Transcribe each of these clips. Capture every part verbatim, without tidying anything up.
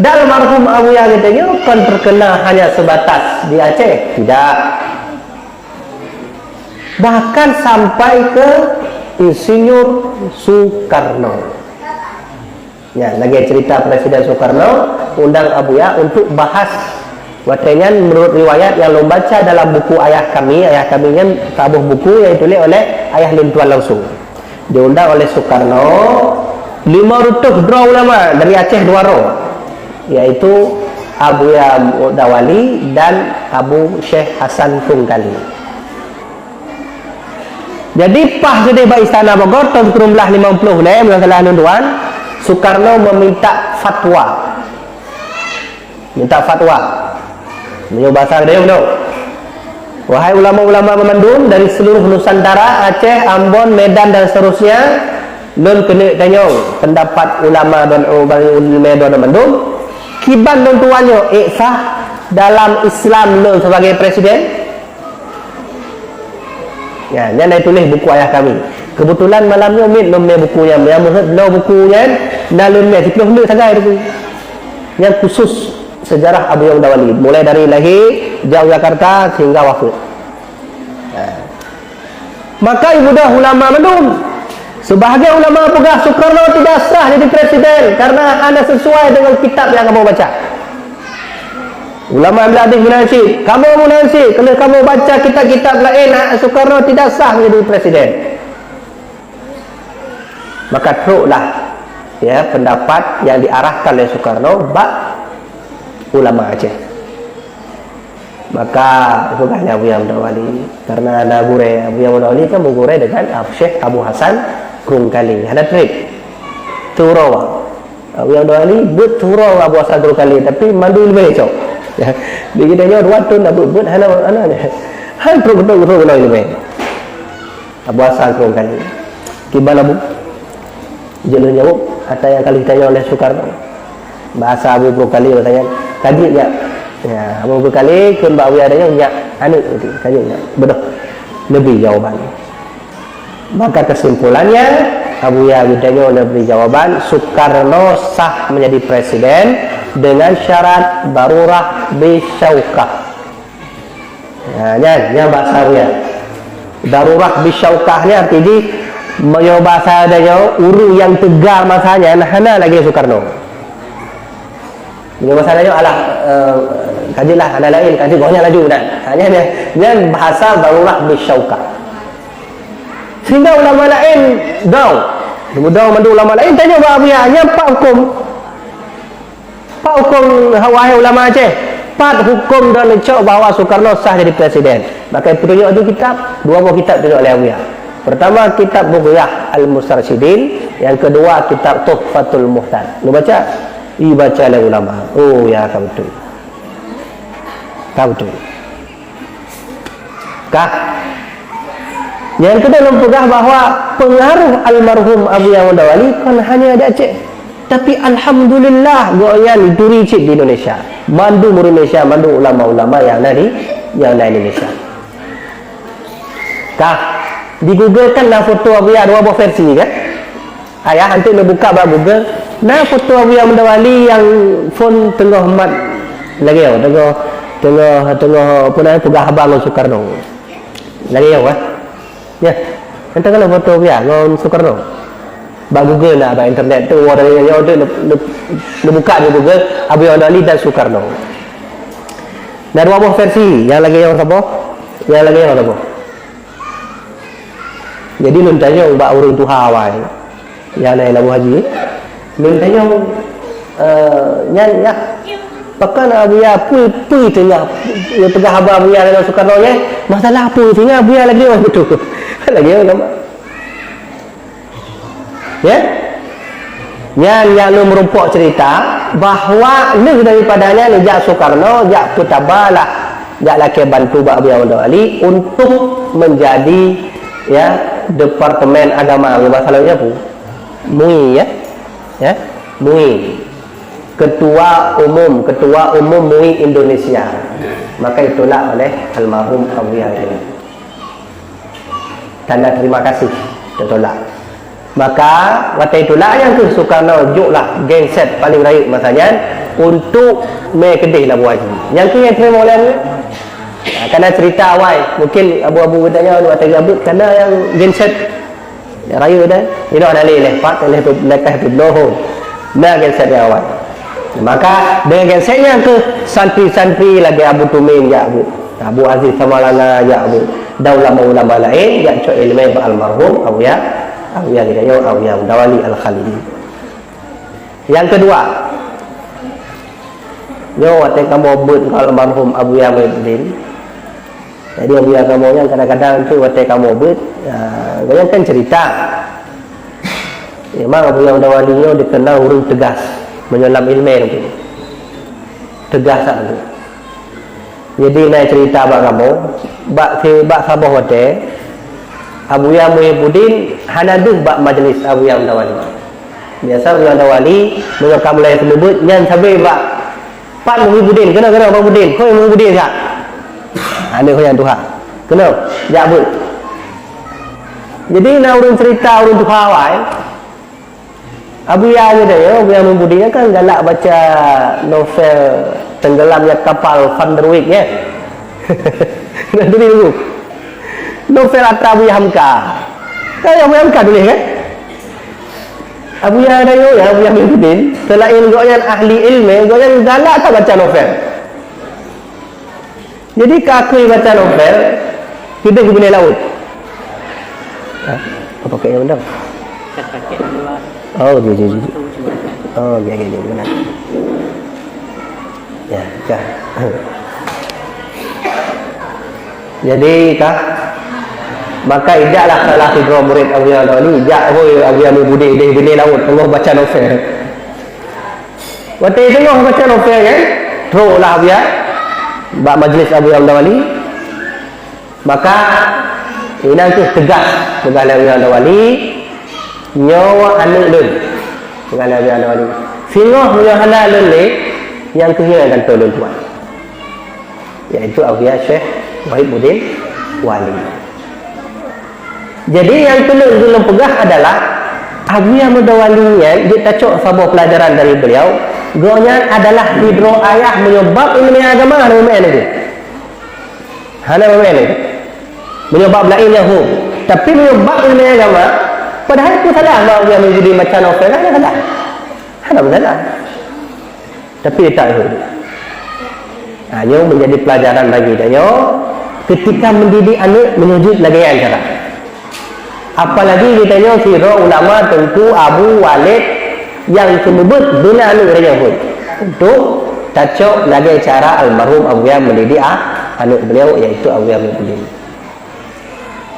Dan almarhum Abuya geutanyoe kon terkenal hanya sebatas di Aceh, tidak. Bahkan sampai ke Insinyur Soekarno. Ya, lagèe cerita Presiden Soekarno undang Abuya untuk bahas. Watèe nyan, menurut riwayat yang lôn baca dalam buku ayah kami, ayah kami nyan taboh buku yang ditulis oleh ayah lôn tuan langsung. Diundang oleh Soekarno, lima ratus droe ulama dari Aceh dua droe, yaitu Abuya Muda Wali dan Abu Syekh Hasan Krueng Kali. Jadi, paih keudéh bak Istana Bogor tahun sikureueng blah limong ploh lhèe, meunyoe salah lôn tuan, Soekarno meminta fatwa. Minta fatwa. Meunyoe bahasa geutanyoe, "Wahai ulama-ulama bandum dari seluruh Nusantara, Aceh, Ambon, Medan dan seterusnya, lôn keuneuk tanyong pendapat ulama dan ulama bandum. Kiban lôn tuan nyoe ék sah dalam Islam lôn sebagai presiden?" Ya, nyan na tuléh buku ayah kami. Kebetulan malam nyoe miet lôn mè buku nyan, nyang meuheuet bloe buku nyan, na lôn mè siplôh lhèe sagai buku. Nyan khusus sejarah Abuya Muda Wali, mulai dari lahé jak u Jakarta sehingga wafeuet. Ha. Maka ibudah ulama mandum. Sebahagian ulama peugah Soekarno tidak sah jadi presiden karena hana sesuai dengan kitab yang kamu baca. Ulama Ahli Hadis meunan cit, kamoe meunan cit, keuneuk kamoe baca kitab-kitab laén, Soekarno tidak sah menjadi presiden. Maka troklah, ya, pendapat yang diarahkan oleh Soekarno bak ulama Aceh. Maka peugahnya Abuya Muda Wali, karena na gurèe, Abuya Muda Wali kan meugurèe dengan Ab-, Syekh Abu Hasan Krueng Kali. Hana trép. Turo. Abuya Muda Wali beuet turo Abu Hasan Krueng Kali, tapi mandum ileumèe cok. Ya. Di geutanyoe dua thon dah beuet, beuet hana, hana. Han trok beutôi gurèe ileumèe. Abu Hasan Krueng Kali. Kiban Abu? Jeuet lôn jaweueb ata nyang ka lheueh tanyong lé Soekarno. Bahasa Abu Krueng Kali, bahasa nyan, "Ka jeuet nyak." Ya, Abu Krueng Kali kheun bak Abuya, "Nyak, aneuk, ka jeuet nyak." Beudôh. Neubri jawaban. Maka kesimpulannya, Abuya geutanyoe neubri jawaban, Soekarno sah menjadi presiden dengan syarat darurah bisyaukah. Ha, nyan, nyan bahasa Abuya. Darurah bisyaukah nyan arti jih, meunyoe bahasa tanyoe, ureueng nyang teuga masa nyan hana lagèe Soekarno. Meunyoe bahasa tanyoe, alah, eh, ka jeuet lah, hana laén, ka jeuet gobnyan laju dah. Ha, nyan, nyan, nyan bahasa darurah bisyaukah. Sehingga ulama laén dong. Dong mandum ulama laén tanyong bak Abuya, "Nyan pat hukôm?" Pat hukôm, wahai ulama Aceh? Pat hukôm droeneuh cok bahwa Soekarno sah jadi presiden? Maka peutunyok di kitab, dua boh kitab tunyok lé Abuya. Pertama, kitab Bughyah Al-Mustarsyidin, yang kedua, kitab Tuhfatul Muhtaj. Neubaca? Ibaca lé ulama. Oh, ya, ka beutôi. Ka beutôi. Kah? Nyang keudua lôn peugah bahwa pengaruh almarhum Abuya Muda Wali kon hanya di Aceh. Tapi alhamdulillah, gobnyan dituri cit di Indonesia. Mandum Indonesia, mandum ulama-ulama nyang na di, nyang na Indonesia. Kah? Di Google kan na foto Abuya dua boh versi kan? Ayah, anteuk neubuka bak Google, na foto Abuya Muda Wali nyang phon teungoh mat lagèe nyoe, teungoh, teungoh, teungoh, apa nama, peugah haba ngon Soekarno. Lagèe nyoe, eh? Ya. Entah kalau foto Abuya ngon Soekarno. Bak Google na, bak internet tu, orang yang nyoe tu, neu-, neu-, neubuka di Google, Abuya Muda Wali dan Soekarno. Na dua boh versi, nyang lagèe nyoe saboh, nyang lagèe nyoe saboh. Jadi lôn tanyong bak ureueng tuha awai, nyang na lam Abu Haji, lôn tanyong, eh, nyan, nyan, pakon Abuya, peue, peue teungoh, peugah haba Abuya ngon Soekarno nyan, masalah peue teungoh Abuya lagèe nyoe beutôi. Lagèe nyoe, nampak? Ya? Nyan nyang lôn meurumpok cerita bahwa lheueh daripada nyan jak Soekarno, jak peutaba lah, jak lakèe bantu bak Abuya Muda Wali untuk menjadi, ya, Departemen Agama, bahasa Lautnya apa? MUI, ya? Ya? MUI. Ketua Umum, Ketua Umum MUI Indonesia. Maka ditolak oleh almarhum Abuya ini. Tanda terima kasih, teutolak. Maka, watèe teutolak nyan keuh Soekarno jôklah genset paleng rayeuk masa nyan, Untuk mé keudeh labu haji. Nyang keu nyang teurimong lé Abu. Ha, kana cerita awai. Mungkin abu-abu geutanyoe watée gabut kana nyang genset. Nyang rayeuk dah. Inoe hana lé leh pat leh tu leh teh tu bloho. Na genset nyang awai. Maka dengan genset nyang keu santri-santri lagée Abu Tumin jak Abu. Abu Aziz Samalanga jak Abu. Dan ulama-ulama laén jak cok ilmu bak almarhum Abuya. Abuya geutanyoe Abuya Mudawali Al-Khalili. Nyang keudua, nyoe watée kamoe beuet ngon almarhum Abuya Muhyiddin. Jadi Abuya kamoe nyan kadang-kadang tu watée kamoe beuet, ah, gobnyan kan cerita. Memang Abuya Mudawali nyoe dikenal ureuëng teugas meunyoe lam ilmu tu. Teugas sangat. Jadi na cerita bak kamoe, bak si bak saboh watée, Abuya Muhyiddin hana deuh bak majlis Abuya Mudawali. Biasa Abuya Mudawali meunyoe ka mulai seumeubeuet nyan sabe bak, "Pat Muhyiddin, keunoe, keunoe Muhyiddin, hoi Muhyiddin jak." Aneuk hoi nyang tuha. "Keunoe, jak beuet." Jadi na ureuëng cerita ureuëng tuha awai. Abuya nyoe dah ya, Abuya Muhyiddin kan galak baca novel Tenggelamnya Kapal Van der Wijk ya. Nah, tulis dulu. Novel ata Abuya Hamka. Kan Abuya Hamka tulis kan? Abuya dah ya, ya Abuya Muhyiddin. Selain gobnyan ahli ilmu, gobnyan galak tak baca novel. Jadi ka akui baca novel, keudeh beuneulaweuet. Ha? Apa kaya undang? Oh, jih, jih, jih. Oh, ya, ya, ya, benar. Ya, ya. Jadi ka, maka ijaklah salah sidroe murid Abuya Mudawali, jak hoi Abuya Muhyiddin deh beuneulaweuet, Allah baca novel. Watée teungoh baca novel kan, troh lah Abuya bak majlis Abuya Mudawali. Maka inan tu tegas peugah lé Abuya Mudawali, "Nyoe aneuk lôn," peugah lé Abuya Mudawali. "Singoh nyoe hana lôn lé, nyang keuh nyoe nyang gantoe lôn tuan." Yaitu Abuya Syekh Muhibbuddin Wali. Jadi nyang keuneuk lôn peugah adalah Abuya Mudawali nyan jeuet tacok saboh peulajaran dari beliau, gobnyan adalah sidroe ayah meunyoe bab ileumèe agama hana meu'en lagèe. Hana meu'en lagèe. Meunyoe bab laén nyan hom, tapi meunyoe bab ileumèe agama, padahai peue salah Abuya Mudawali baca novel, hana salah. Hana masalah. Tapi tak ikut. Ha, nyoe menjadi pelajaran bagi tanyoe ketika mendidik aneuk meunyoe jeuet lagèe nyan cara. Apalagi geutanyoe sidroe ulama teungku Abu Walid nyang seumeubeuet beuna aneuk geutanyoe pun untuk tacok lagèe cara almarhum Abuya mendidik a-, aneuk beliau, yaitu Abuya Muhibbuddin.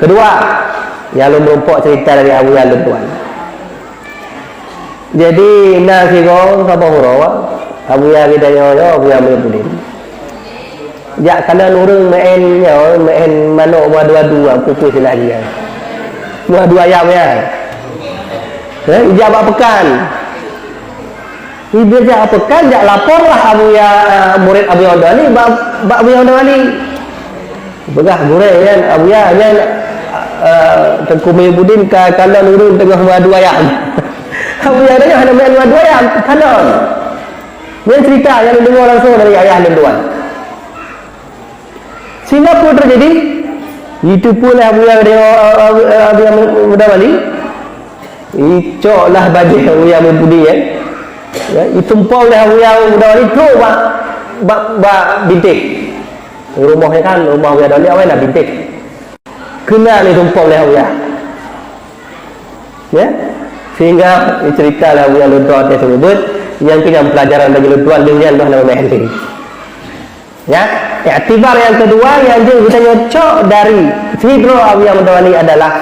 Kedua, nyang lôn meurumpok cerita dari Abuya lôn tuan. Jadi, na sigoe saboh uroe, Abuya geutanyoe nyoe, Abuya Muhibbuddin. Jak kalon ureueng meu'en nyoe, meu'en manok meuadu-adu, peue-peue silah jih. Meuadu ayam nyan. Eh, ijak bak peukan. Iblih jak peukan, jak laporlah Abuya, murid Abuya Mudawali bak, bak Abuya Mudawali. Peugah gurèe nyan, Abuya nyan, eh, Teungku Muhibbuddin ka kalon ureueng teungoh meuadu ayam. Abuya nyan hana meu'en meuadu ayam, kalon. Nyan cerita nyang lôn deungö langsung dari ayah lôn tuan. Sehingga peue teujadi? Jiteupeue lé Abuya, Abuya Mudawali. Icok lah bajèe Abuya Muhibbuddin, ya. Ya, itumpong lé Abuya Mudawali trok bak, bak, bak bintéh. Rumoh nyan kan, rumoh Abuya Mudawali awai na bintéh. Keunan itumpong lé Abuya. Ya. Sehingga cerita lé Abuya lôn tuan watèe seumeubeuet, nyang keu nyan pelajaran bagi lôn tuan, lheuh nyan bah na meu'en lé. Ya, iktibar nyang keudua nyang jeuet geutanyoe cok dari sidroe Abuya Mudawali adalah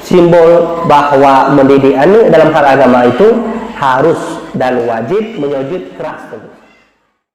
simbol bahwa mendidik aneuk dalam hal agama itu harus dan wajib meunyoe jeuet keras.